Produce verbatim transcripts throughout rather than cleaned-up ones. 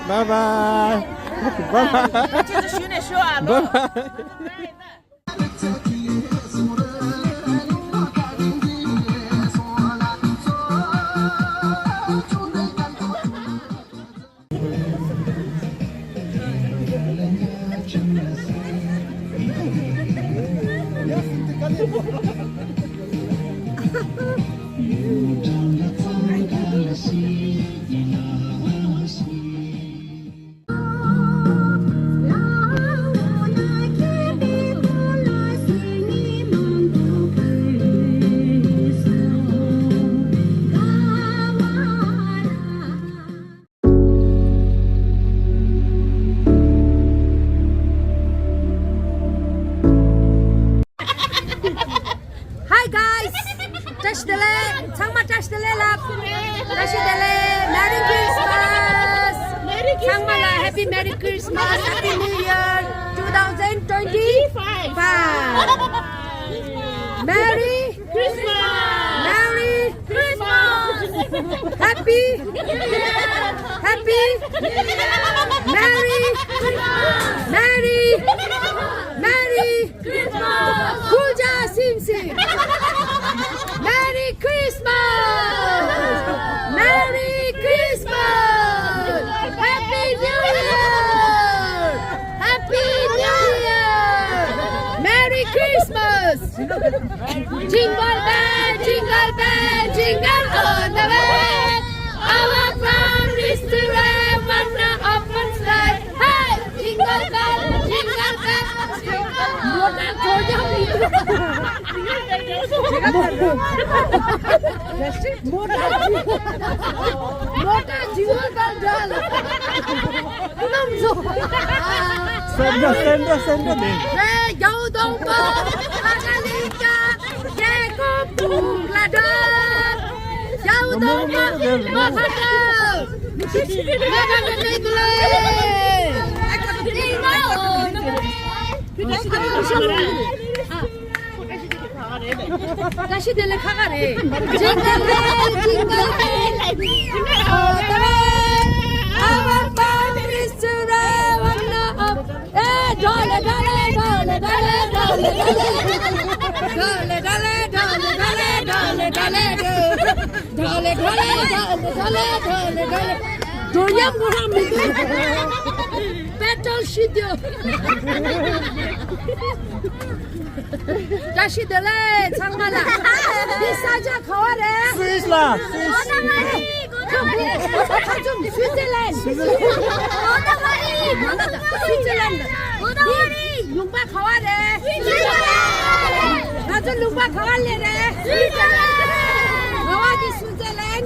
Bye bye. Bye bye. Bye bye. Hi guys. བཀྲ་ཤིས་བདེ་ལེགས། ཚང་མ་བཀྲ་ཤིས་བདེ་ལེགས་ལབ། བཀྲ་ཤིས་བདེ་ལེགས། Merry Christmas. Merry Christmas. ཚང་མ་ལ Happy Merry Christmas, Happy New Year two thousand twenty-five. Merry Christmas. Merry Christmas. Happy. Happy. Merry. Merry. Merry. Christmas. Kuja Simpson. Merry Christmas. Merry Christmas. Happy New Year. Happy New Year. Merry Christmas. Jingle bell, jingle bell, jingle all the way. Our farm is to have one open sleigh. Hey, jingle bell, jingle bell, jingle all the way. མོ་ཊ་ཇི་བོ་དང་འདྲ་ལ། སེམས་འདྲ་སེམས་འདྲ་སེམས་འདྲ་དེ། རེད། རྒྱལ་པོ་དང་པོ་ཁ་ཁ་ལིང་ཀ། རྒྱལ་ཁབ་བུ་ལ་འདྲ། རྒྱལ་པོ་དང་པོ་མ་ཁ་འདྲ། མ་ཁ་འདྲ་མེད་གི་ལེ། ཨ། བཀྲ་ཤིས་བདེ་ལེགས་ཁ་ཁ་རེད། Jingle bell, jingle bell, all the way. Our farm is to have one open. ཨེ། ཌོ་ལེ་ཌོ་ལེ། འགྲོ་ཡག་མོ་རང་མི་འདུག་པེ་ཊོལ་ཤི་དུས། བཀྲ་ཤིས་བདེ་ལེགས་ཚང་མ་ལ། འདི་ས་ཆ་ག་བ་རེད། སུད་སི་ལ། སུད་སི། ཁ་ཆུང་། སུད་སི་ལན། སུད་སི་ལན། འདི་ལུང་པ་ག་བ་རེད། ང་ཚོ་ལུང་པ་ག་བ་ལ་རེད། ག་བ་གི་སུད་སི་ལན།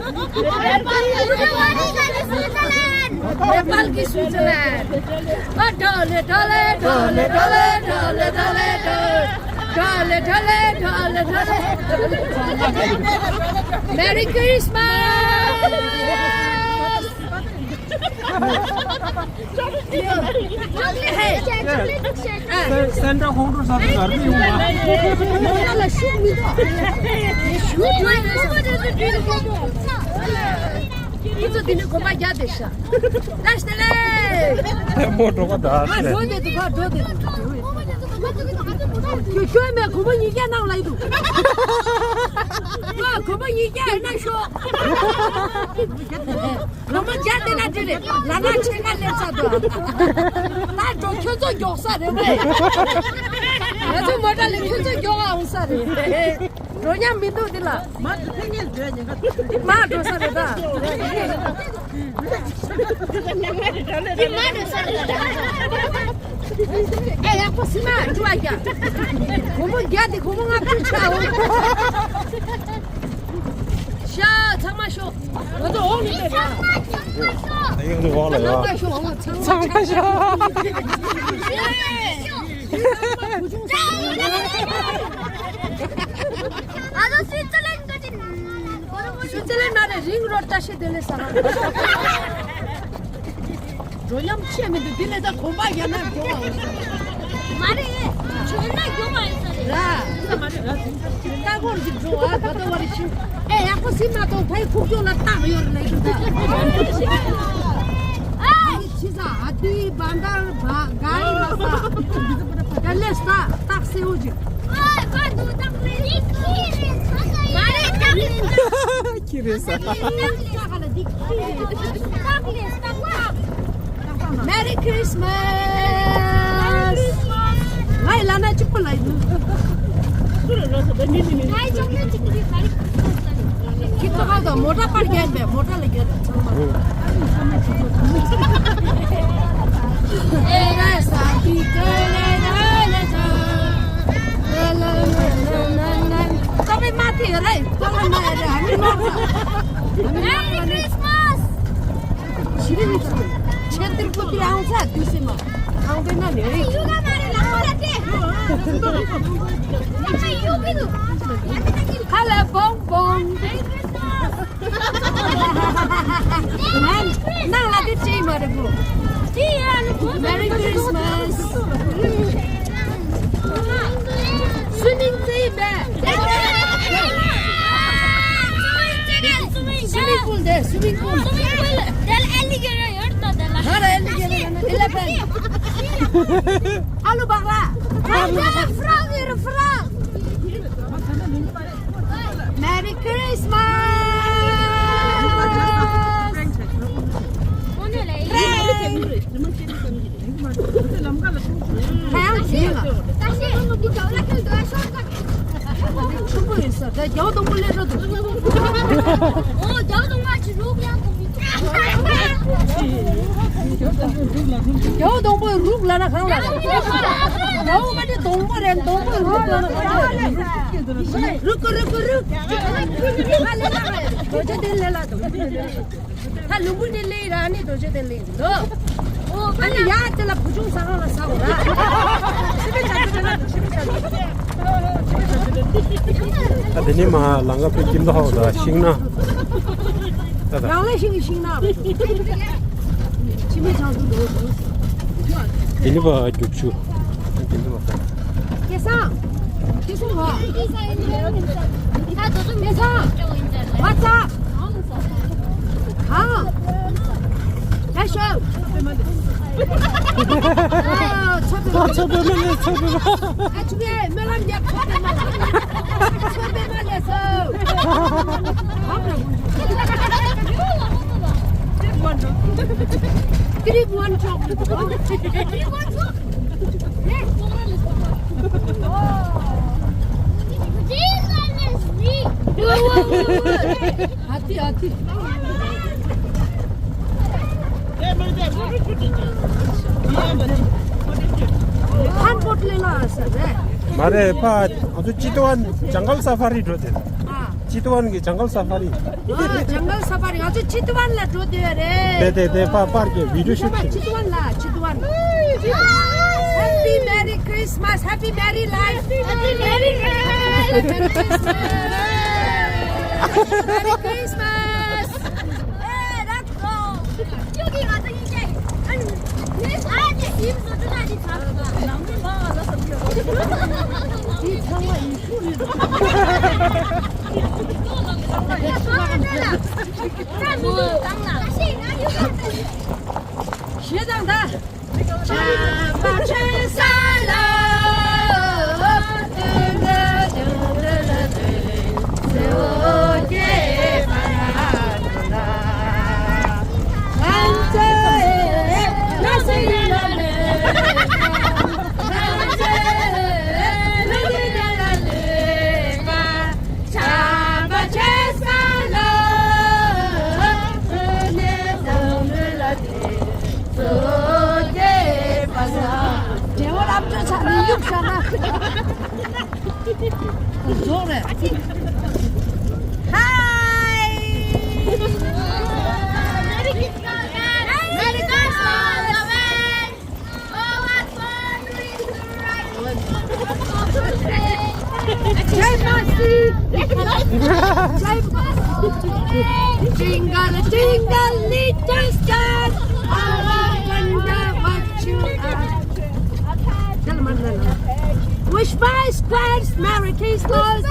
ནེ་པཱལ་གི་སུད་སི་ལན། ཨ། ཌོ་ལེ་ཌོ་ལེ། Merry Christmas. སེན་ཊར་ཁོང་ཁྲོ་ཟ་དུས་གར་དུ་ཡོང་བ། ཁྱོད་ཚོ་འདི་ནས་གོམ་པ་རྒྱག་བསྡད་ཤག་བཀྲ་ཤིས་བདེ་ལེགས། མོ་འགྲོ་ག་ད། ཕར་འགྲོ་བསྡད་འདུག་ཕར་འགྲོ་བསྡད་འདུག་ཁྱོད་ཁྱོད་མས་གོམ་པ་ཉིས་བརྒྱ་གནང་ལབ་འདུག་ཁྱོད་གོམ་པ་ཉིས་བརྒྱ་ཡིན་ན་ཤོག་གོམ་པ་བརྒྱ་བསྡད་ན་འགྲིག་རེད། ལ་ན་ཆེ་ན་སླེབས་ཚར་འདུག་ད་འགྲོ། ཁྱོད་ཚོ་མགྱོགས་ས་རེད་པས། ང་ཚོ་མོ་ཊ་ལས་ཁྱོད་ཚོ་མགྱོགས་འོང་ས་རེད། འགྲོ་མྱངས་མི་འདུག་འདི་ལ། མར་འགྲོ་ས་རེད་ད། འདི་མར་འགྲོ་ས་རེད་ད། ཨེ། ཡག་པོ་སི་མ་འགྲོ་བ་རྒྱ། སྒོར་མོ་བརྒྱ་དེ་སྒོར་མོ་ལྔ་བཅུ་ཆགས་འོང་། ང་ཚོ་འོག་ནས་བལྟས་ན། ད་ཡང་ནི་འོག་ལ་ཡོད། ཚང་མ་ཤོག་ཚང་མ་ཤོག་ང་ཚོ་སུའི་ཙི་ལན་ག་ཅིག་སུའི་ཙི་ལན་ན་རེ་རིང་རོ་བཀྲ་ཤིས་བདེ་ལེགས་ཟེར་བ། འགྲོ་ཉམས་ཆེ་མི་འདུག་འདི་ལས་ད་གོམ་པ་རྒྱག་ན་མགྱོགས་པ་ཡོང་ས་རེད། མ་རེད། བྱོན་ན་མགྱོགས་པ་ཡོང་ས་རེད། ར། ལྟ་སྐོར་ཅིག་འགྲོ་ཨ་ད་ལྟ་བ་རེ་ཤིང་། ཨེ་ཡག་པོ་ཟིན་མ་གཏོགས་ཕའི་ཁུག་ཀྱོག་ལ་རྟགས་ཡོད་རེད་ལབ་ཀྱི་འདུག་ཨ་ཕྱི་ས་ཨ་ཏི་བན་དར་བ་ག་ཡི་ལ་ས་དེ་ལས་ས་རྟགས་གསལ་བོ་ཅིག་ཁྱི་རེད་ས། Merry Christmas. ང་ཡི་ལ་ན་གཅིག་པོ་ལ་ཡིན། ཁྱི་ཚོ་ཁ་དང་མོ་ཊ་པར་རྒྱན་པས་མོ་ཊ་ལ་རྒྱན་དང་ཚང་མ། ཏོ་པེ་མ་ཐི་རེ་ཏོ་ལ་མ་རེ་ཧ་མི་མ་ཚ། Merry Christmas. ཆེ་ཏིར་པོ་ཏིར་ཨང་ཚ་དུས་སེ་མ་ཨང་པེ་ན་ནེ་རེ། ཁ་ལ་བོང་བོང་། ནང་ལ་དེ་ཅི་མ་རེད་གོ། Merry Christmas. Swimming pool དེ་swimming pool། ང་ར་ཨེ་ལི་གེ་ར་ཡོད་ད་དེ་ལ། ཨེ་ལི་གེ་ར་ཡོད་ད་དེ་ལ་ཕན། ཨ་ལུ་བག་ལ། ཧ་ཧ་ཧ། Frog ཡོད་frog། Merry Christmas. ཆུང་པོ་ཡིན་ས་ད་རྒྱ་བོ་སྡོང་པོ་ལས་རོ་འདུག་ཨོ་རྒྱ་བོ་སྡོང་པོ་ཅི་རུག་ཡང་འདུག་རྒྱ་བོ་སྡོང་པོ་རུག་ལ་ན་གང་ལ་རེད། རྒྱ་བོ་མ་ནི་སྡོང་པོ་རེད། སྡོང་པོ་རུག་ལ་ན་གང་ལ་རེད། རུག་གི་རུག་གི་རུག་རྡོ་རྗེ་གདན་ལས་ལ་འདུག་ད་ལུམ་བུ་ནི་ལེ་ར་ནི་རྡོ་རྗེ་གདན་ལེ་འདུག་ཨོ་ཨ་ནི་ཡ་དེ་ལ་བུ་ཆུང་ས་ཁང་ལ་ས་འོ་ར། ཆི་མི་ཆ་ཆི་མི་ཆ་ཆི་མི་ཆ་ཆི་མི་ཆ། ད་དེ་ནི་མ་ལང་ཀ་པའི་ཁྱིམ་ཐོག་ད་ཤིང་ན། ད་ད། རང་ལས་ཤིང་གི་ཤིང་ན། ཆི་མི་ཆ་འདུག་འདུག་དེ་ནི་བ་རྒྱུག་ཆུ། དེ་ནི་བ། སྐལ་བཟང་། སྐལ་བཟང་བ། ད་དུ་དུ་མི་ཚང་། What's up? གང་། ད་ཤོག་ཨ་ཚོད་པ་མ་ལས་ཚོད་པ། ཨ་ཆུ་གེ་སྨོན་ལམ་རྒྱབ། ཚོད་པ་མ་ལས་ཚོད་པ་མ་ལས་ཚོད། Three one chocolate. Three one chocolate. ཨ་ཏི་ཨ་ཏི། ཧན་བོད་ལས་ལ་ཟེར་རེད། མ་རེད་ཕ། ང་ཚོ་ཅི་ཏི་ཝན་ཇང་གལ་སཱ་ཕ་རི་འགྲོ་དེ། ཨ། ཅི་ཏི་ཝན་གྱི་ཇང་གལ་སཱ་ཕ་རི། ཨ་ཇང་གལ་སཱ་ཕ་རི། ང་ཚོ་ཅི་ཏི་ཝན་ལ་འགྲོ་དེ་རེད། དེ་དེ་དེ་ཕ་པར་གྱི་བི་ཌིའོ་ཤུ་ཊི་བྱེད། ཅི་ཏི་ཝན་ལ་ཅི་ཏི་ཝན། Happy Merry Christmas, Happy Merry Life. Happy Merry Christmas. Merry Christmas. ཨེ་ར་ཀོ། ཁྱོད་ཀྱིས་ང་ཚོ་གཉིས་ཀ་ཨ་ནི་ངས་ཨ་ནི་ཡིབ་བཟོ་ཅུ་ན་འདི་ཚར་སོང་། ནང་མི་མང་ང་ལ་སོང་། འདི་ཚང་མ་ཡིན་ཤུགས་ཡོད། ཞེ་དང་ད། འབྲས་བུ་ལམ་གྲོན་ཆགས་ནས་གཡུག་བཞག་ན། རྫོགས་རེད། Hi. Jingle, jingle, little star, I wonder what you are. Wish my squares Merry Christmas.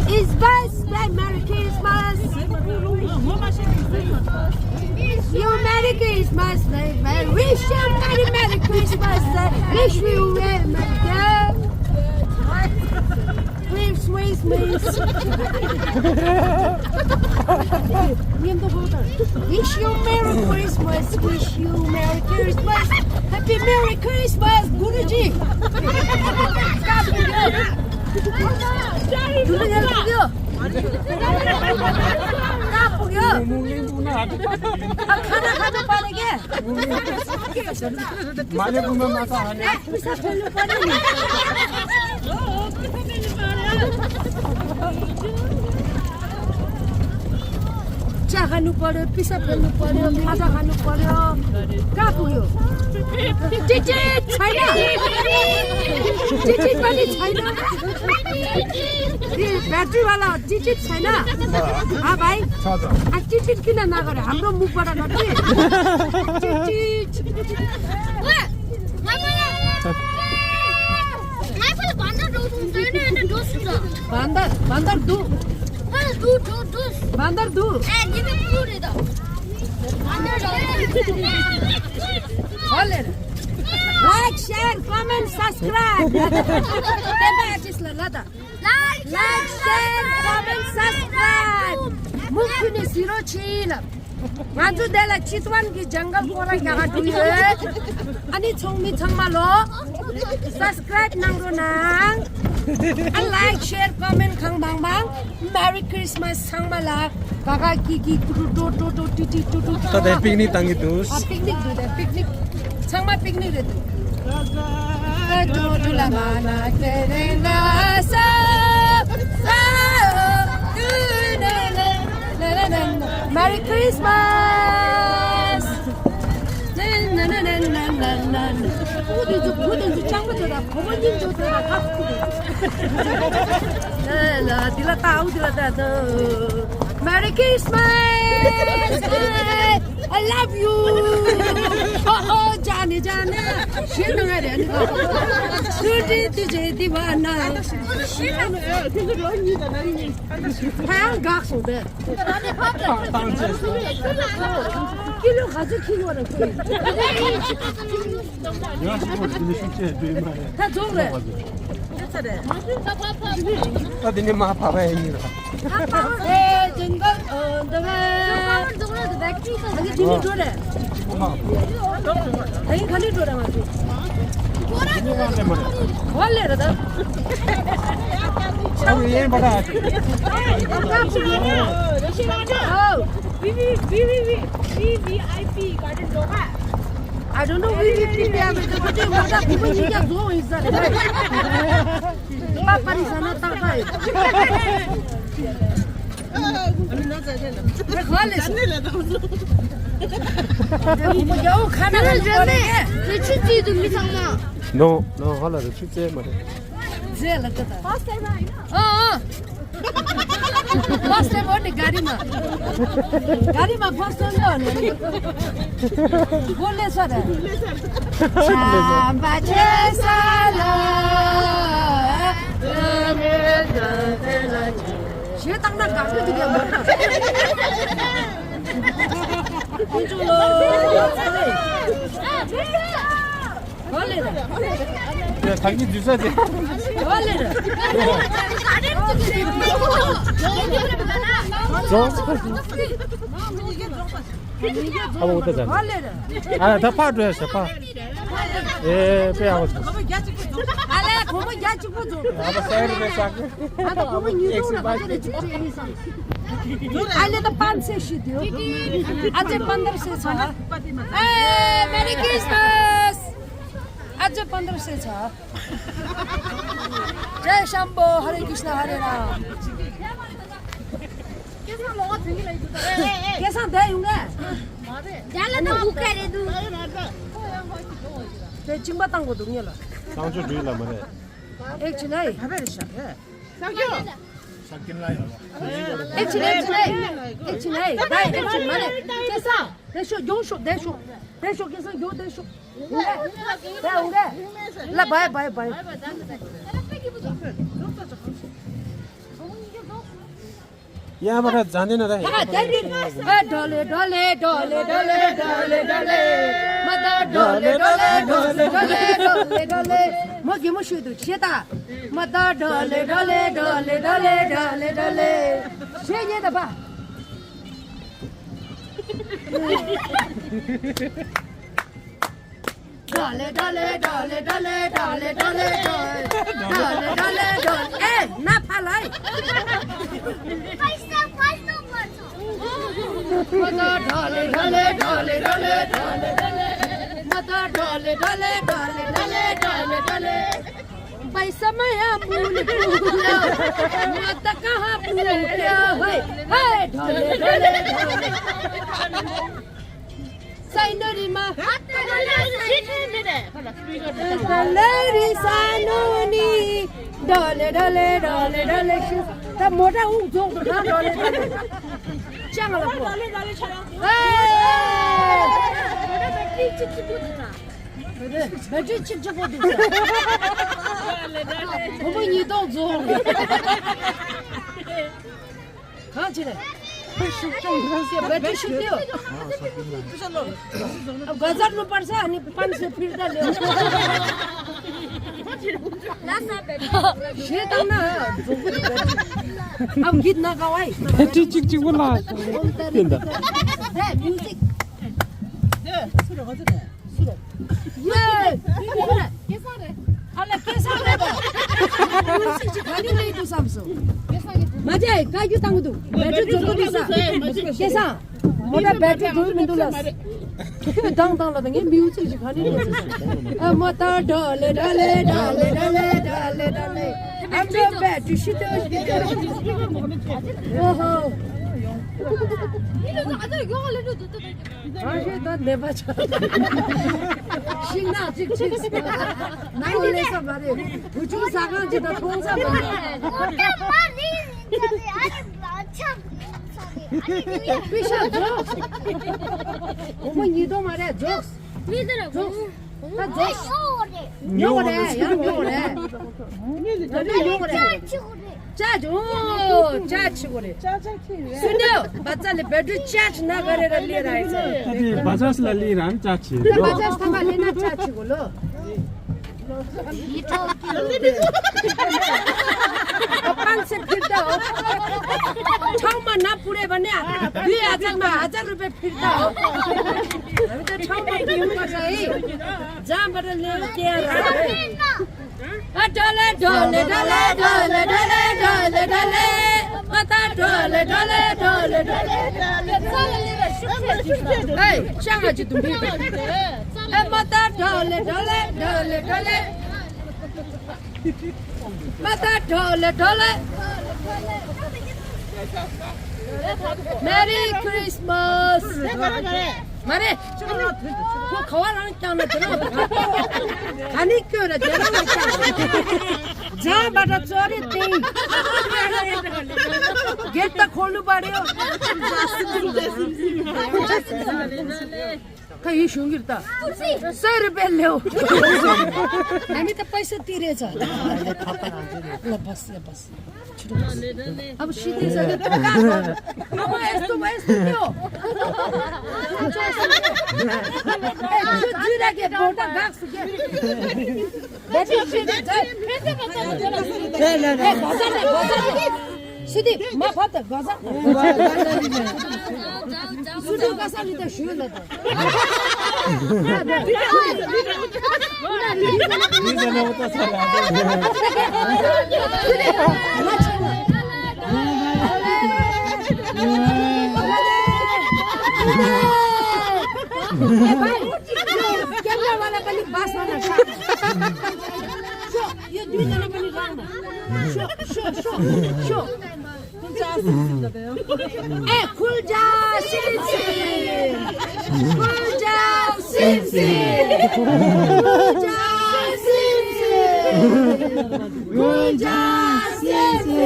Is best Merry Christmas. You Merry Christmas, baby. Wish you Merry, Merry Christmas. Wish you a Merry Christmas. Wish you Merry Christmas. Wish you Merry Christmas. Happy Merry Christmas, Guruji. ཅ་ཧ་ནུ་པ་རེ། པི་ས་ཕེ་ནུ་པ་རེ། ཁ་ས་ཧ་ནུ་པ་རེ། ཀ་པུ་ཡོ། ཏི་ཏི་ཆའི་ན། ཏི་ཏི་པ་ནི་ཆའི་ན། ཏི་བེ་ཏི་རི་ཝ་ལ་ཏི་ཏི་ཆའི་ན། ཨ་བའི། ཨ་ཏི་ཏི་ཀི་ན་ན་ག་རེ། ཧམ་རོ་མུ་པ་ར་ན་ཏི་ཏི། བན་དར། བན་དར་འདུག་བན་དར་འདུག་བན་དར་འདུག་ཨེ་འདི་ནི་ཀུ་རེད་ད། བན་དར་འདུག་ཧོ་ལེ། Like, share, comment, subscribe. Like, share, comment, subscribe. མུ་ཁུ་ནི་ཟི་རོ་ཆི་ལ། ང་ཚོ་དེ་ལ་ཅི་ཏུ་ཝན་གྱི་ཇང་གལ་སྐོར་ར་རྒྱག་ག་འགྲོ་ཡོད། ཨ་ནི་ཚོང་མི་ཚང་མ་ལོ། Subscribe གནང་རོགས་གནང་། ཨ། Like, share, comment གང་མང་མང་། Merry Christmas ཚང་མ་ལ། ག་ག་ཀི་ཀི་ཀུ་ཀྲུ་ཀྲོ་ཀྲོ་ཀྲོ་ཀྲི་ཀྲི་ཀྲུ་ཀྲུ། ད་ལྟ་པིག་ནིག་བཏང་གི་འདུག་ཨ། པིག་ནིག་འདུག་དེ་པིག་ནིག་ཚང་མ་པིག་ནིག་རེད་འདུག Merry Christmas. ཨུ་དེ་ཚོ་བུ་དེ་ཚོ་ཅང་པོ་ཚོ་དང་བུ་མོ་གཉིས་ཚོ་དེ་ལ་ཁ་ཁུ་དེ། ལ་ལ་དེ་ལ་ལྟ། ཨུ་དེ་ལ་ལྟ་དོ། Merry Christmas. I love you. ཨོ་ཨོ་ཇ་ནེ་ཇ་ནེ། ཤེས་ན་ང་རེ་ནི་ག་ཤུ་ཏི་ཏི་ཇེ་ཏི་བ་ན། ཧང་གག་སོང་དེ། ཀི་ལོ་ག་ཚོད་ཁྱེར་ཡོད་རེད་ཁོས། ཡང་ཞིག་པོ་དེ་ནི་ཤུགས་ཆེ་འདུས་མ་རེད། ད་རྫོང་རེད། ད་དེ་ནི་མ་བབས་པ་ཡིན་ར། ཨེ་ཇིང་གལ་འདི་ག་ཨ་ནི་དེ་ནི་འགྲོ་རེད། ཨ་ནི་ག་ནས་འགྲོ་རེད་ང་ཚོ། ཨོ་ལེ་རེད་ད། ཨ་ཡེ་ཡེ་བ་ད། ཨོ། ཝི་ཝི་ཝི་ཝི་ཝི་ཝི་ཨའི་པི་ག་རེ་འགྲོ་ག I don't know, we will prepare with the good thing, but we will just go inside. Papa is not that high. No, no, hold on, it's there, man. ཨོ་ཨོ། ཕོ་སྟེ་མོ་ནི་ག་རི་མ། ག་རི་མ་ཕོ་སྟེ་མོ་ནི། གོ་ལེ་ས་རེ། ཆམ་པ་ཆེ་ས་ལ། ཞེས་བཏང་ན་དགའ་སྤྲོ་འདུག་ཡ་མ། ཁོང་ཚོ་ལོ། ག་ལེ་རེད། ད་གིན་འཛུལ་ས་དེ། ག་ལེ་རེད། རྫོང་། ཨ་བོ་ད་ད། ག་ལེ་རེད། ཨ་ད་ཕར་འགྲོ་ཡ་ཤ་ཕར། ཨེ་པེ་ཨ་བོ། ཨ་ལེ་གོ་མོ་རྒྱ་གཅིག་པོ་འཛོམས། ཨ་བོ་སའི་རུ་པེ་ས་གི། ཨ་ད་གོ་མོ་ཉིས་སྟོང་ལ་ག་ཚོད་རེད་ཅིག་ཅིག་ཡིན་སམ། ཨ་ལེ་ད་པན་སེ་ཤི་དེ། ཨ་ཙེ་པན་དར་སེ་ཚ། ཨེ་Merry Christmas. ཨ་ཙེ་པན་དར་སེ་ཚ། ཇའི་ཤམ་བྷོ། ཧ་རེ་ཀྲིཤ་ན་ཧ་རེ་རམ། སྐལ་བཟང་ལོག་ཚིག་ལ་ཡིན་འདུག་ད། སྐལ་བཟང་བསྡད་ཡོང་ངས། མ་རེད། རྒྱ་ལ་ད་འུ་ཀ་རེད་འདུག་དེ་གཅིན་པ་བཏང་དགོས་འདུག་ངེད་ལ། གཙང་ཆུ་འགྲུལ་ལ་མ་རེད། ཨེག་ཅི་ནའི། ད་བེ་རེད་ཤག་རེད། ཨེ་ཆི་ལེ་ཆི་ལེ། ཨེ་ཆི་ལེ། ད་ཨེ་ཆི་མ་རེད། སྐལ་བཟང་། བསྡད་ཤོག། མགྱོགས་ཤོག། བསྡད་ཤོག། བསྡད་ཤོག། སྐལ་བཟང་མགྱོགས་བསྡད་ཤོག། ད་འོང་གི། ལ་བའི་བའི་བའི། ཡ་མ་ཁ་ཛ་ནི་ན་ར། ཡ་དེ་རི། ཨ་འགྲོ་ལེ་འགྲོ་ལེ་འགྲོ་ལེ་འགྲོ་ལེ་འགྲོ་ལེ་འགྲོ་ལེ། མ་ད་འགྲོ་ལེ་འགྲོ་ལེ་འགྲོ་ལེ་འགྲོ་ལེ་འགྲོ་ལེ་འགྲོ་ལེ། མོ་གི་མོ་ཤུ་དུ་ཆེ་ད། མ་ད་འགྲོ་ལེ་འགྲོ་ལེ་འགྲོ་ལེ་འགྲོ་ལེ་འགྲོ་ལེ་འགྲོ་ལེ། ཤེས་ཉེ་ད་པ། འགྲོ་ལེ་འགྲོ་ལེ་འགྲོ་ལེ་འགྲོ་ལེ་འགྲོ་ལེ་འགྲོ་ལེ་འགྲོ་ལེ་འགྲོ་ལེ། ཨེ་ན་ཕ་ལ་ཡི། མ་ད་འགྲོ་ལེ་འགྲོ་ལེ་འགྲོ་ལེ་འགྲོ་ལེ་འགྲོ་ལེ་འགྲོ་ལེ། མ་ད་འགྲོ་ལེ་འགྲོ་ལེ་འགྲོ་ལེ་འགྲོ་ལེ་འགྲོ་ལེ་འགྲོ་ལེ། पैसा माया मुल पूजा, मत कहाँ भूल क्या है, है ढोले ढोले ढोले। साइनोरी मा। ढोले री सानोनी। ढोले ढोले ढोले ढोले। त मोटा ऊ जोक तो ना ढोले ढोले। च्यांग ला पो। ढोले ढोले ཆ། ཨེ། བེ་ཊི་རི་གཅིག་གཅིག་པོ་འདུག་ས། བུ་མོ་ཉིས་སྟོང་རྫོགས། གང་བྱེད་ནས། བེ་ཊི་རི་ཤུགས་ཏེ་ཡོད། अब गजर में पड़ सा नहीं पाँच सौ फिर डाले हो। ཞེས་བཏང་ན་རྫོགས་པོ་འདུག་བེ་ཊི་རི། अब गीत ना गवाई। བེ་ཊི་རི་གཅིག་གཅིག་པོ་ལ། ཡིན་ད། ཧེ་མིའུ་ཛིག་ཡེ། ཨ་ལ་སྐལ་བཟང་རེད་པ། མིའུ་ཛིག་ཅིག་ག་ནས་སླེབས་འདུག་བསམ་སོང་། མ་བྱས་བཀའ་བཀྱོན་བཏང་གི་འདུག་བེ་ཊི་རི་རྫོགས་ཀྱི་འདུག་ས། སྐལ་བཟང་། མོ་ཊ་བེ་ཊི་རི་འགྲོ་མི་འདུག་ལ། ཁྱོད་བཏང་བཏང་ལ་ད་ངའི་མིའུ་ཛིག་ཅིག་ག་ནས་སླེབས་སོང་། ཨ་མ་ད་ཌོ་ལེ་ཌོ་ལེ་ཌོ་ལེ་ཌོ་ལེ་ཌོ་ལེ་ཌོ་ལེ། ཨ་མ་བེ་ཊི་རི་ཤི་ཏོ་ཤི་ཏོ། ཨོ་ཧོ། ཨ་ཤེ་ད་ནད་པ་ཆགས། ཤིང་ནགས་གཅིག་གཅིག་ནང་ལས་ས་མ་རེད། བུ་ཆུང་ཟ་ཁང་གཅིག་དང་མཐོང་ས་མ་རེད། པི་ཤ་རྫོགས། སྒོར་མོ་ཉིས་སྟོང་མ་རེད་རྫོགས། རྫོགས། ད་རྫོགས། ཉོ་གི་རེད། ཡང་ཉོ་གི་རེད། ཉོ་གི་རེད། ཅ་ཅ། ཨོ། ཅ་ཆི་གོ་རེད། ཅ་ཅ་ཁྱི་རེད། སུ་ནེ། བ་ཙ་ལི་བེ་ཊི་རི་ཅ་ཆི་ན་ག་རེ་ར་ལི་ར་ཡི་ས། ད་དེ་བ་ཙ་ལ་ལི་རང་ཅ་ཆི། ད་བ་ཙ་ཐ་མ་ལི་ན་ཅ་ཆི་གོ་ལོ། पाँच सौ फिर दो। ठाउँ मा ना पुरे भने दुई हजारमा हजार रुपियाँ फिर्ता हो। हामी त ठाउँ मा दिनुपर्छ है। जहाँबाट ल्यायो त्यहाँ राख है। ढोले ढोले ढोले ढोले ढोले ढोले ढोले। मता ढोले ढोले ढोले ढोले। ए, च्याङ्गा चाहिँ दुम्बी। ए, मता ढोले ढोले ढोले ढोले। मता ढोले ढोले। Merry Christmas. मारे। को खवा लान क्या ना तेरा। खानी क्यों ना तेरा। जहाँ बड़ा चोरी थी। गेट तक खोलू पड़े हो। ཁ་ཡིག་ཞུང་གིར་ད། སོ་རུ་པེ་ལེའོ། ང་མི་ད་པའི་སོ་ཏི་རེ་ཚ། ལ་བས་ལ་བས། ཨ་བ་ཤི་ཏི་ས་གི་ཏོ་ཀ། ཨ་བ་ཨེ་སྟོ་བ་ཨེ་སྟོ་ཏེའོ། ཨེ་ཆུ་ཇུ་ར་གི་བོ་ཏ་གག་སུ་གི། བེ་ཏི་ཤི་ཏི་ཛ། ལེ་ལེ་ལེ། གོ་ས་ནེ་གོ་ས་ནེ། སི་ཏི་མ་ཕབ་ཏེ་གོ་ས། སུ་ཏི་གོ་ས་ནི་ཏེ་ཞུ་ལ་ཏེ། कैमरा वाला पहले बास वाला। शो, ये दुई जना पनि राम। Show, show, show, show. ए, खुल जा सिमसिम। खुल जा सिमसिम। खुल जा सिमसिम। खुल जा सिमसिम।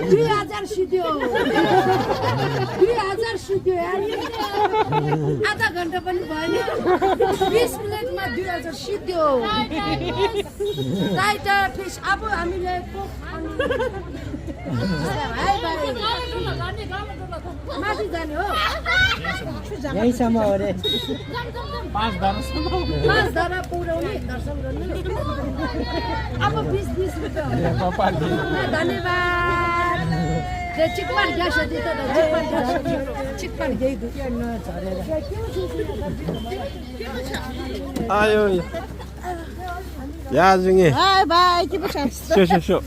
दुई हजार सिद्धियो। दुई हजार सिद्धियो यार। आधा घन्टा पनि भएन। बिस मिनटमा दुई हजार सिद्धियो। टाइटर फिस अब हामीले भाइ भाइ। माथि जाने हो। यहीँसम्म हो रे। पाँच धारासम्म। पाँच धारा पुर्याउने दर्शन गर्नु। अब बिस बिस रुपियाँ हो। ए, पापा दे। धन्यवाद। त्यो चिकपान ग्यास हो, त्यो त चिकपान ग्यास हो। चिकपान यही दुःख न झरेर। आयो। या जुङे। बाई बाई, के पो छ? स्यो, स्यो, स्यो।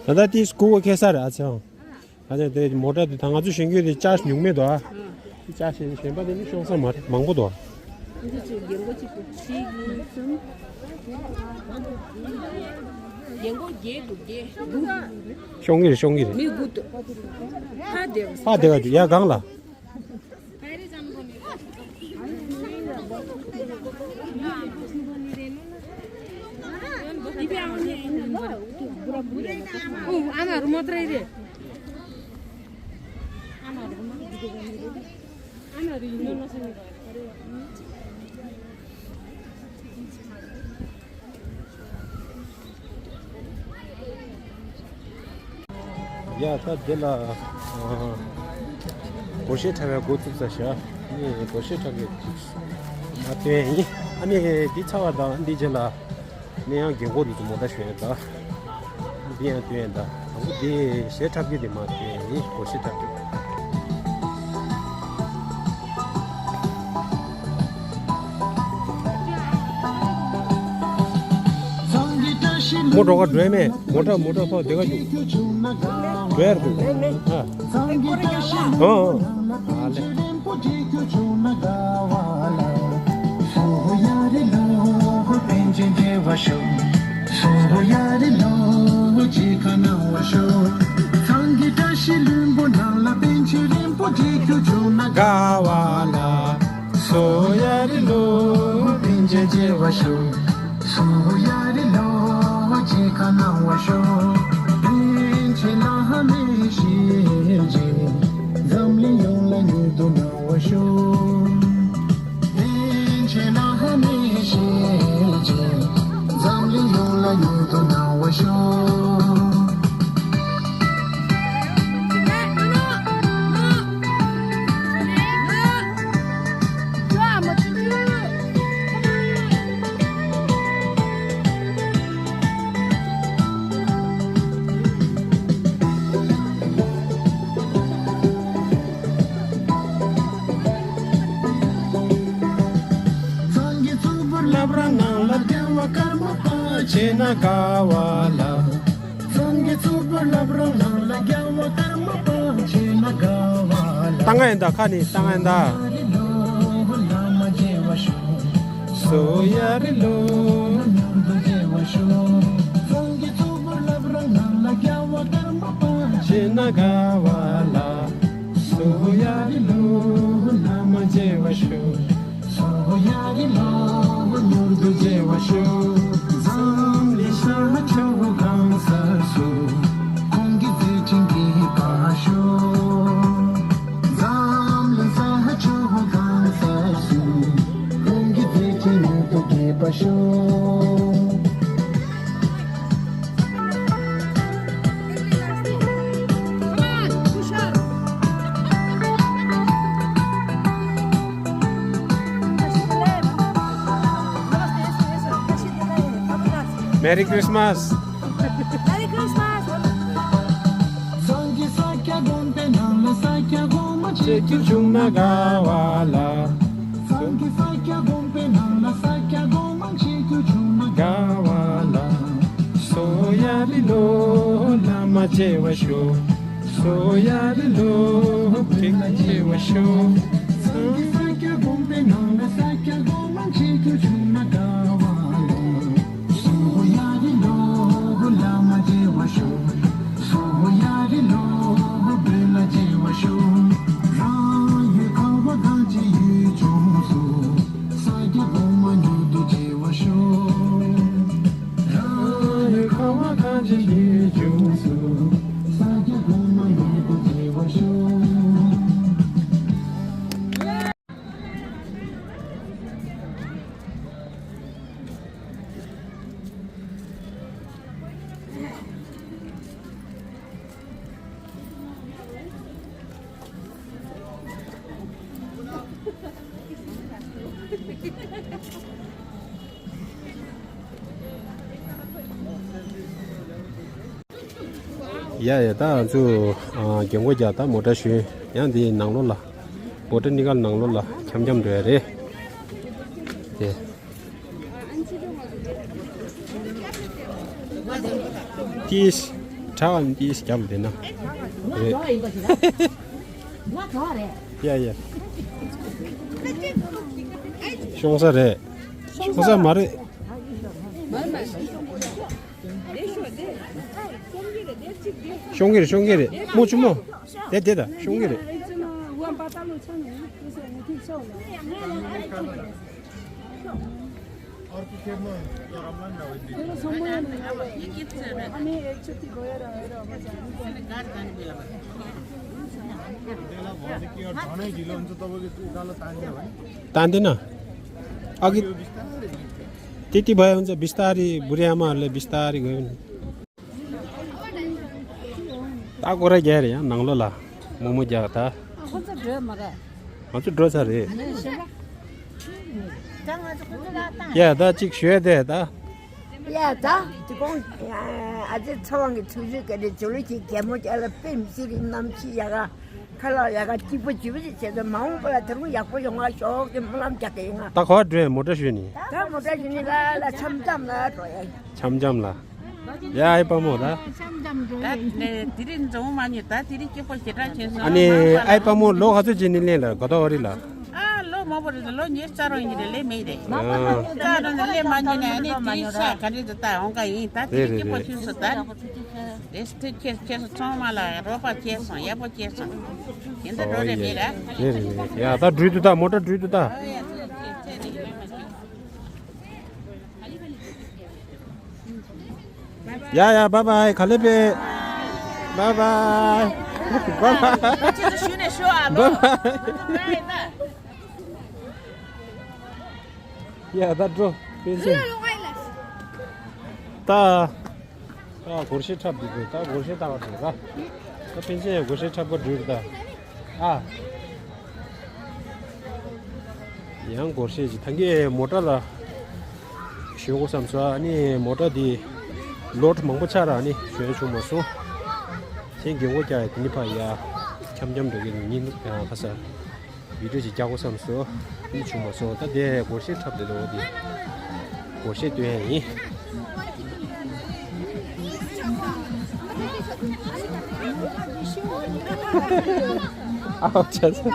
ད་ལྟ་དེ་སྐུ་འཁེལ་ས་རེད་ཨ་ཚེ། ཨ་ནི་དེ་མོ་ཊ་དེ་ད་ང་ཚོ་ཞོན་རྒྱུ་དེ་ཅར་ཉུང་མེད་དོ། ཨ་ཅར་ཞན་ཞན་པ་དེ་ནི་ཤོང་ས་མ་རེད། མང་པོ་དོ། འདི་ཚོ་རྒྱན་གོས་གཅིག་པུ་གཅིག་གཉིས་གསུམ། རྒྱན་གོས་བརྒྱད་འདུག་བརྒྱད། དགུ། ཤོང་གི་རེད། ཤོང་གི་རེད། མི་དགུ་འདུག་ཕ་བདེ་བ། ཕ་བདེ་བ་དེ་ཡ་གང་ལ། ཨ་མ་རུ་མོ་ཏྲེ་རེ། ཨ་མ་རུ་མོ་ཨ་མ་རུ་ཡིན་ནོ་ལོ་སེ་མི་རོ། ཡ་ད་འདི་ལ་ཨ་སྒོར་གཞས་འཁྲབ་པའི་འགོ་བཙུགས་ས་ཤག་ཨ་ནི་སྒོར་གཞས་འཁྲབ་མཁན་ཅིག་མ་སྟོན་ཡིན། ཨ་ནི་འདི་ཚར་བ་དང་འདི་རྗེས་ལ་ནི་ཡང་རྒན་གོག་འདི་ཚོ་མོ་ཊ་ཞོན་ཡོད་ད། འདི་ཡང་སྟོན་ཡོད་ད། ཨ་ཁུ་འདི་གཞས་འཁྲབ་མཁན་འདི་མ་སྟོན་ཡིན། སྒོར་གཞས་འཁྲབ་མཁན། མོ་འགྲོ་ག་འགྲོ་ཡ་མེད། མོ་ཊ་མོ་ཊ་ཕར་བསྡད་ག་འཇུག་འགྲོ་ཡ་རེད་འདུག་ཨ། ཨ་ཨ། ཨ་ལེ། ཏང་ཨན་ད་ཁ་ནི་ཏང་ཨན་ད། སོ་ཡ་རི་ལོ། ཤེ་ན་ག་བ་ལ། སོ་ཡ་རི་ལོ། བླ་མ་མཇལ་བར་ཤོག་སོ་ཡ་རི་ལོ། མྱུར་དུ་མཇལ་བར་ཤོག་འཛམ་གླིང་ཤར་ཕྱོགས་གང་སར་སུ། ཁོང་གི་མཛད་འཕྲིན་རྒྱས་པར་ཤོག་འཛམ་གླིང་ས་ཕྱོགས་གང་སར་སུ། ཁོང་གི་མཛད་འཕྲིན་མྱུར་དུ་རྒྱས་པར་ཤོག Merry Christmas. Merry Christmas. བྱེད་རྒྱུ་བྱུང་ན་དགའ་བ་ལ། དགའ་བ་ལ། སོ་ཡ་རི་ལོ། བླ་མ་མཇལ་བར་ཤོག་སོ་ཡ་རི་ལོ། བླ་མ་མཇལ་བར་ཤོག་ཡ་ཡ། ད་ང་ཚོ་ཨ་རྒན་གོག་རྒྱག་ད་མོ་ཊ་ཞོན་ཡང་འདི་ནང་ལོགས་ལ། མོ་ཊ་གཉིས་ཀ་ནང་ལོགས་ལ་འཁྱམ་འཁྱམ་འགྲོ་ཡ་རེད། དེ། ཏིས། གྲྭ་བ་ནི་ཏིས་རྒྱབ་ལ་བསྡད་ན། རེད། ཡ་ཡ། ཤོང་ས་རེད། ཤོང་ས་མ་རེད། ཤོང་གི་རེད། ཤོང་གི་རེད། མོ་ཆུ་མོ། དེ་དེ་ད་ཤོང་གི་རེད། ད་འདི་ན། ཨ་གི། དེ་དེ་བ་ཡང་ཚ་བི་སྟ་རི་བུ་རི་ཨ་མ་ལེ་བི་སྟ་རི་གོ། ད་སྐོར་ར་རྒྱག་རེད་ཡང་ནང་ལོགས་ལ་མོག་མོག་རྒྱག་ད། ཁོ་ཚོ་འགྲོ་མ་རེད། ང་ཚོ་འགྲོ་ཚར་རེད། ཨ་ནི་ཞེ་པོ། ད་ང་ཚོ་ཁོ་ཚོ་ལ་བཏང་། ཡ་ད་ཅིག་ཞུས་ཏེ་ད། ཡ་ད་དེ་གོང་ཨ་ཅེ་ཚེ་དབང་གི་ཚུལ་ཤུལ་ག་རེ་ཇོ་ལུ་ཅིག་རྒྱལ་མོ་རྒྱལ་ལ་པེ་མི་སི་རིང་གནམ་གཤིས་ཡག་ག་ཁ་ལག་ཡག་ག་སྐྱིད་པོ་བྱེད་པ་ཞིག་བྱེད་ཚེ་མ་འོངས་པ་ལ་དེ་རུ་ཡག་པོ་ཡོང་བ་ཤོག་ཅེས་སྨོན་ལམ་རྒྱག་གི་ཡིན་ང་། ད་ག་པར་འགྲོ་ཡ། མོ་ཊ་ཞོན་ནི། ད་མོ་ཊ་ཞོན་ནི་ལ་ལ་འཆམ་འཆམ་ལ་འགྲོ་ཡ། འཆམ་འཆམ་ལ། ཡ་ཨའི་དཔའ་མོ་ད། ད་དེ་རིང་འཛོམས་མ་ཉེ་ད་དེ་རིང་སྐྱིད་པོ་ཞེ་དྲག་བྱུང་སོང་། ཨ་ནི་ཨའི་དཔའ་མོ་ལོ་ག་ཚོད་ཅིག་ནི་ལེན་ལ་ག་ད་བ་རི་ལ། ཨ་ལོ་མང་པོ་རེད། ལོ་ཉེར་རྩ་རོང་ཡིན་རེད། ལས་མེད་རེད། ཨ། རྩ་རོང་ནས་ལས་མ་ཉེ་ནས་ཨ་ནི་དེ་རིང་ཤ་ག་འདྲ་འདི་ད་འོང་ག་ཡིན། ད་དེ་རིང་སྐྱིད་པོ་བྱུང་སོང་ད། རེས་ཐུགས་ཁྱེད་ཁྱེད་ཚོ་ཚང་མ་ལ་རོགས་པ་བྱས་སོང་། ཡག་པོ་བྱས་སོང་། དེ་འདྲ་འགྲོ་རེ་མེད་ར། རེད་རེད་རེད། ཡ་ད་འགྲུལ་དུ་ད། མོ་ཊ་འགྲུལ་དུ་ད། ཡ་ཡ། བཱའི་བཱའི། ག་ལེ་པེ། བཱའི་བཱའི། བཱའི་བཱའི། ཁྱེད་ཚོ་ཞུ་ནས་ཤོག་ཨ་ལོ། བཱའི་བཱའི། ཡ་ད་འགྲོ། པེན་སེ། ད། ད་སྒོར་གཞས་འཁྲབ་འདི་དགོས། ད་སྒོར་གཞས་བཏང་བ་འགྲོ་ད། ད་པེན་སེ་ཡ་སྒོར་གཞས་འཁྲབ་ག་འགྲུལ་ད། ཨ། ཡང་སྒོར་གཞས་ཅིག་ད་གིན་མོ་ཊ་ལ་ཞོན་དགོས་བསམ་སོང་། ཨ་ནི་མོ་ཊ་འདི་ལོཌ་མང་པོ་ཆགས་ར། ཨ་ནི་ཞོན་བྱུང་མ་སོང་། ཁྱེད་རྒན་གོག་རྒྱག་ཡ་དེ་ནི་ཕ་ཡ་འཁྱམ་འཁྱམ་འགྲོ་གི་ཉིན་ཡང་ཁ་ས། བི་ཌིའོ་ཅིག་རྒྱག་དགོས་བསམ་སོང་། ནི་བྱུང་མ་སོང་། ད་དེ་སྒོར་གཞས་འཁྲབ་བསྡད་འདུག་དེ་སྒོར་གཞས་སྟོན་ཡ་ཡིན། ཨའོ་ཆ་ཆ།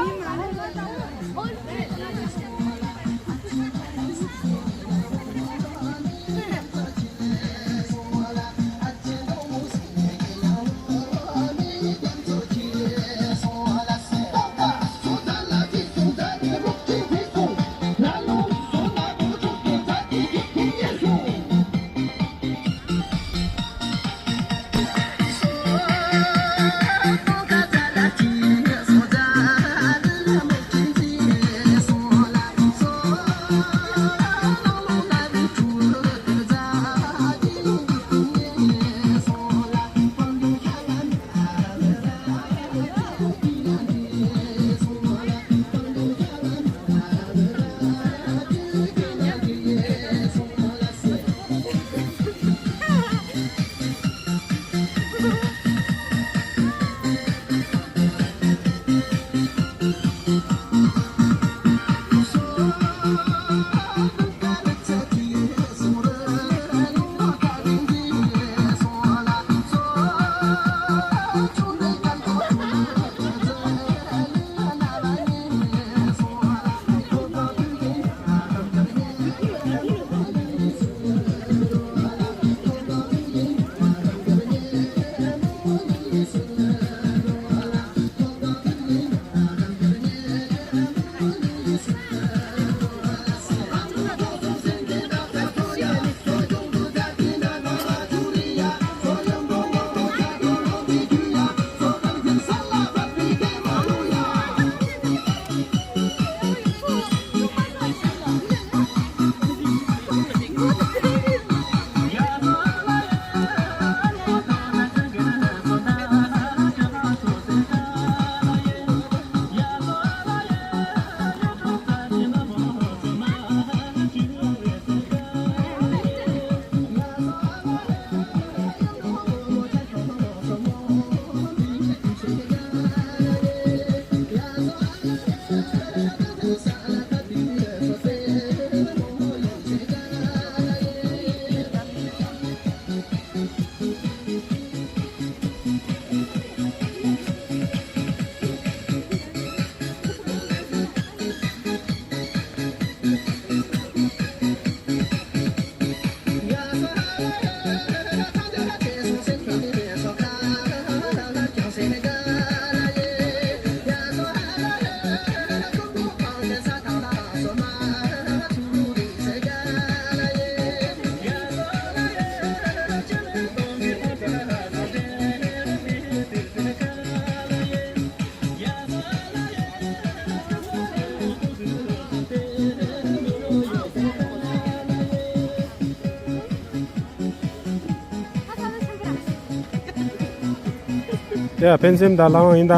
དེ་ཡ་ཕན་སེམས་དང་ལའང་ཡིན་ད།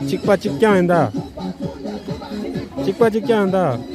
གཅིག་པ་གཅིག་རྐྱང་ཡིན་ད། གཅིག་པ་གཅིག་རྐྱང་ཡིན་ད།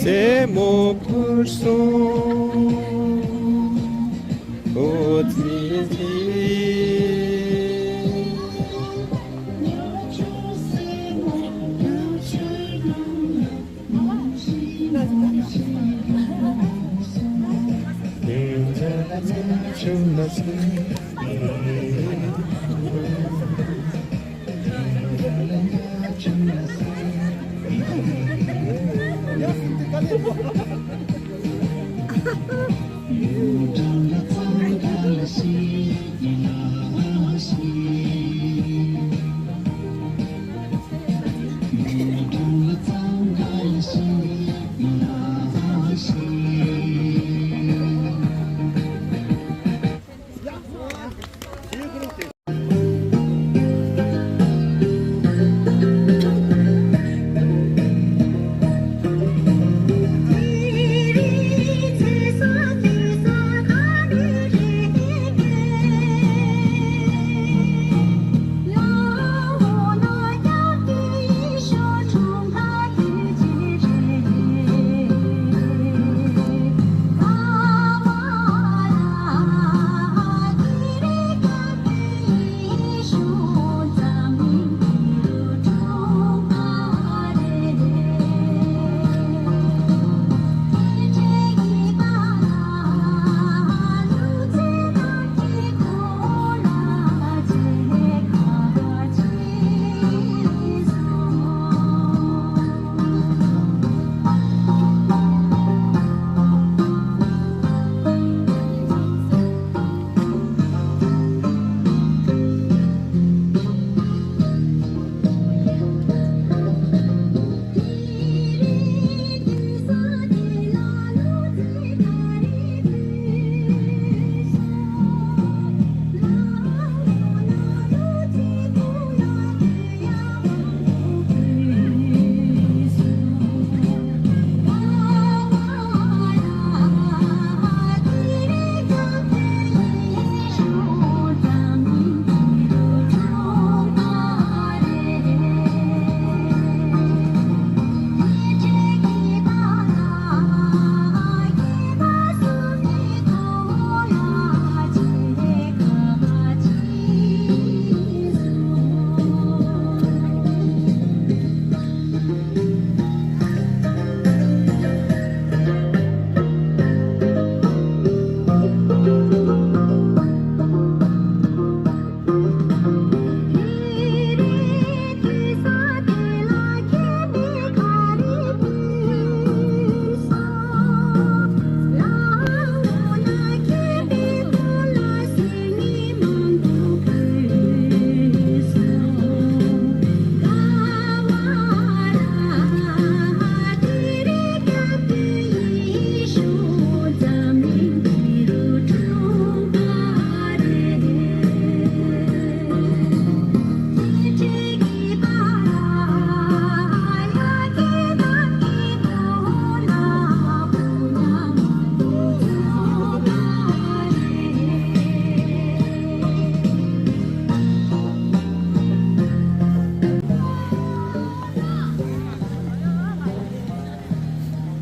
སེ་མོ་ཕུར་སོང་། འོ་ཙི་ཙི།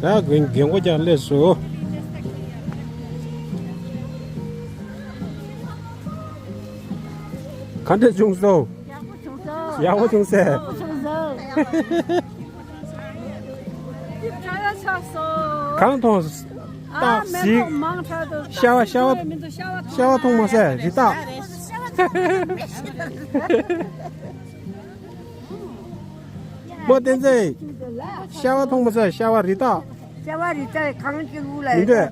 ད་རྒན་རྒན་གོག་ཀྱང་སླེབས་སོང་། ག་འདྲ་བྱུང་སོང་། ཡག་པོ་བྱུང་ཟེར། གང་མཐོང་། སྟག་གཟིག་ཤ་བ་ཤ་བ་ཤ་བ་མཐོང་མ་ཟེར་རི་སྟག་རྨོ་བསྟན་འཛིན། ཤ་བ་མཐོང་མ་ཟེར་ཤ་བ་རི་སྟག་ཤ་བ་རི་སྟག་གང་གི་ལུག་ལ་མི་འདོད།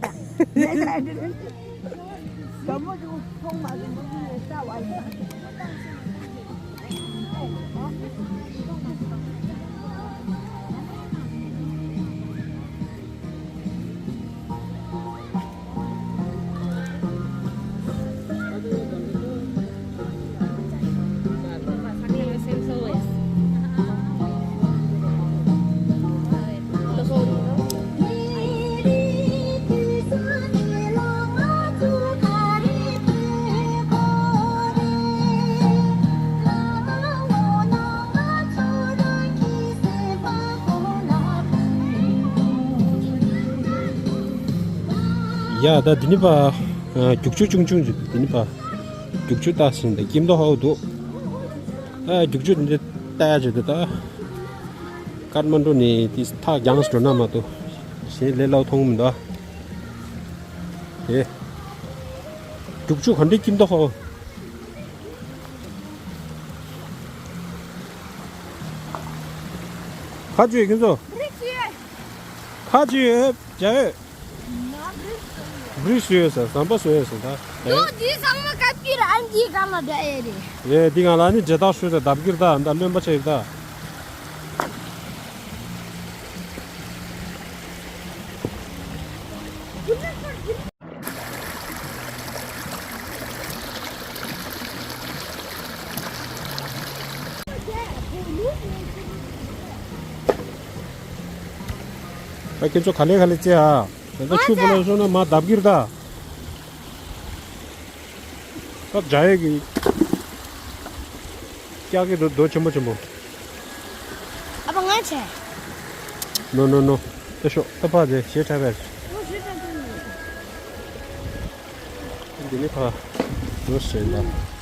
ཡ་ད་འདི་ནི་པ། རྒྱུག་ཆུ་ཆུང་ཆུང་ཅིག་འདི་ནི་པ། རྒྱུག་ཆུ་ལྟ་ཟིན་ཏེ་སྐྱིད་མདོག་ཧ་འདུག་ཨ་རྒྱུག་ཆུ་འདི་ལྟ་ཡ་ཅིག་འདུག་ད། ཀཏ་མན་ཌུ་ནས་དེ་ཐག་རྒྱང་འགྲོ་ན་མ་གཏོགས་གཞན་ལས་སླ་པོ་མཐོང་གི་མི་འདུག་དེ། རྒྱུག་ཆུ་ག་འདྲའི་སྐྱིད་མདོག་ཧ། ཁ་ཅིག་ཡོད་ཁྱོད་ཚོ། ཁ་ཅིག་ཡོད་ཇ་ཡོད། བྲིས་སུ་ཡོད་ཟེར་ཟམ་པ་སུ་ཡོད་ཟེར་ད། ཡོ་འདི་ཚང་མ་ཀ་པི་ར་ཨན་འདི་གང་ལ་འདྲ་ཨེ་རེད། ཡེ་འདི་གང་ལ་ནི་འདྲེ་ཐག་ཤོད་ཟེར་བརྡབ་ཀྱིར་ད་ད་རློན་པ་ཆེ་ཡིར་ད། ཨ་ཁྱེད་ཚོ་ག་ལེ་ག་ལེ་བྱེད་ཨ། ད་ཆུ་བུ་ལ་སོང་ན་མ་བརྡབ་ཀྱིར་ད། ད་འཇའ་ཡས་ཀྱི་སྐྱག་གི་རྡོ་རྡོ་ཆེན་པོ་ཆེན་པོ། ཨ་ཕ་ང་བྱས། ནོ་ནོ་ནོ། ད་ཤོག་ད་ཕ་ཇེ་ཞེ་ཁྲ་བས། འདི་ནི་ཕ་ནོ་ཞེ་ད།